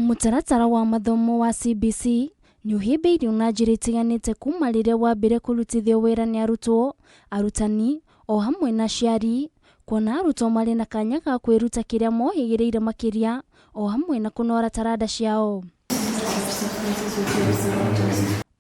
Mũtaratara wa mathomo wa CBC nĩ ũhĩmbĩirio na njĩra itiganĩte kuma rĩrĩa wambire kũrutithio wĩra nĩ arutwo, arutani o hamwe na aciari, kuona arutwo marĩ na kanya ga kwĩruta kĩrĩa mohĩgĩrĩire makĩria o hamwe na kũnora taranda ciao.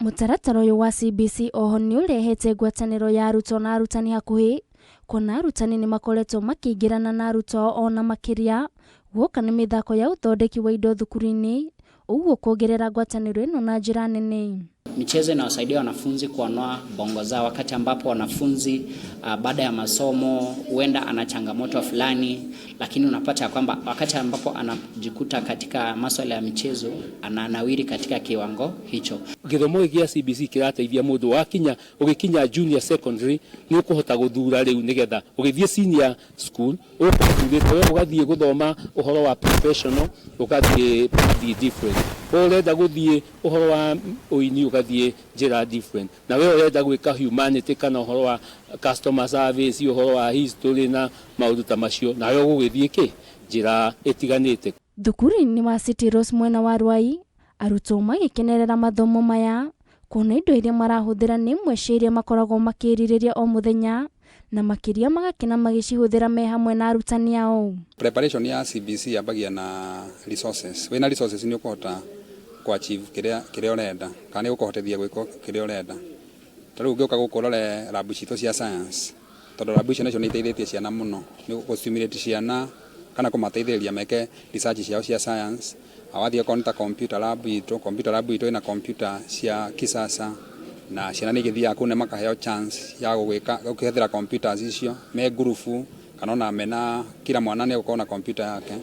Mũtaratara ũyũ wa CBC oho nĩ ũrehete ngwatanĩro ya arutwo na arutani hakuhĩ, kuona arutani nĩ makoretwo makĩingĩrana na arutwo ao ona makĩria guoka nĩ mĩthako ya ũthondeki wa indo thukuru-inĩ, ũguo kuongerera ngwatanĩro ĩno na njĩra nene. Michezo inawasaidia wanafunzi kuanoa bongo zao wakati ambapo wanafunzi baada ya masomo huenda ana changamoto fulani, lakini unapata ya kwamba wakati ambapo anajikuta katika masuala ya michezo ananawiri katika kiwango hicho. Gĩthomo gĩkĩ gĩa CBC kĩrateithia mũndũ wakinya ũgĩkinya junior secondary nĩ ũkũhota gũthura rĩu nĩgetha ũgĩthiĩ senior school ũgũkorwo we ũgathiĩ gũthoma ũhoro wa professional, ũgathiĩ path different. We ũrenda gũthiĩ ũhoro wa ũini, ũgathiĩ njĩra different, na we ũrenda gwĩka humanity kana ũhoro wa customer service, ũhoro wa history na maũndũ ta macio, nawe ũgũgĩthiĩ kĩ njĩra ĩtiganĩte. Thukuru-inĩ wa City Rose mwena wa Ruai, arutwo magĩkenerera mathomo maya, kuona indo iria marahũthĩra nĩ imwe cia iria makoragwo makĩrirĩria o mũthenya, na makĩria magakena magĩcihũthĩra me hamwe na arutani ao. Preparation ya CBC yambagia na resources. Wĩna resources nĩ ũkũhota ku achieve kĩrĩa ũrenda kana nĩ gũkũhotithia gwĩka kĩrĩa ũrenda. Ta rĩu ũngĩũka gũkũ ũrore lab citũ cia science, tondũ lab icio nacio nĩ iteithĩtie ciana mũno nĩ gũ stimulate ciana kana kũmateithĩrĩria meke research ciao cia science. Wathiĩ okorwo nĩ ta computer lab itũ, computer lab itũ ĩna computer cia kisasa na ciana nĩ igĩthiaga kũu na makaheo chance ya gũgĩka gũkĩhũthĩra computers icio me ngurubu kana ona mena kila mwana nĩ egũkorwo na computer yake.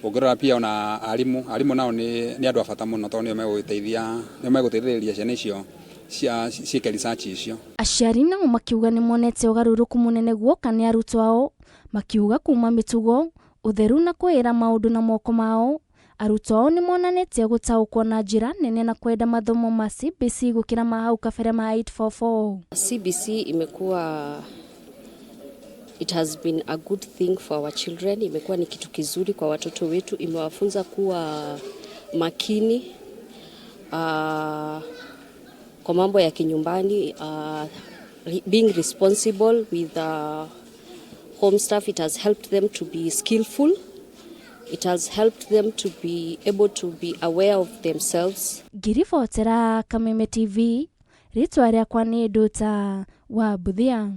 Ũngĩrora pia ona arimũ, arimũ nao nĩ andũ a bata mũno tondũ nĩo megũgĩteithia, nĩo megũteithĩrĩria ciana icio cia ciĩke research icio. Aciari nao makiuga nĩ monete ũgarũrũku mũnene guoka nĩ arutwo ao, makiuga kuma mĩtugo, ũtheru na kwĩra maũndũ na moko mao, arutwo ao nĩ monanĩtie gũtaũkwo na njĩra nene na kwenda mathomo ma CBC gũkĩra ma hau kabere ma 844. CBC imekuwa, it has been a good thing for our children. Imekuwa ni kitu kizuri kwa watoto wetu, imewafunza kuwa makini kwa mambo ya kinyumbani, being responsible with home stuff. It has helped them to be skillful. It has helped them to be able to be aware of themselves. Ngĩribotera Kameme TV, rĩtwa rĩakwa nĩ Nduta wa Mbuthia.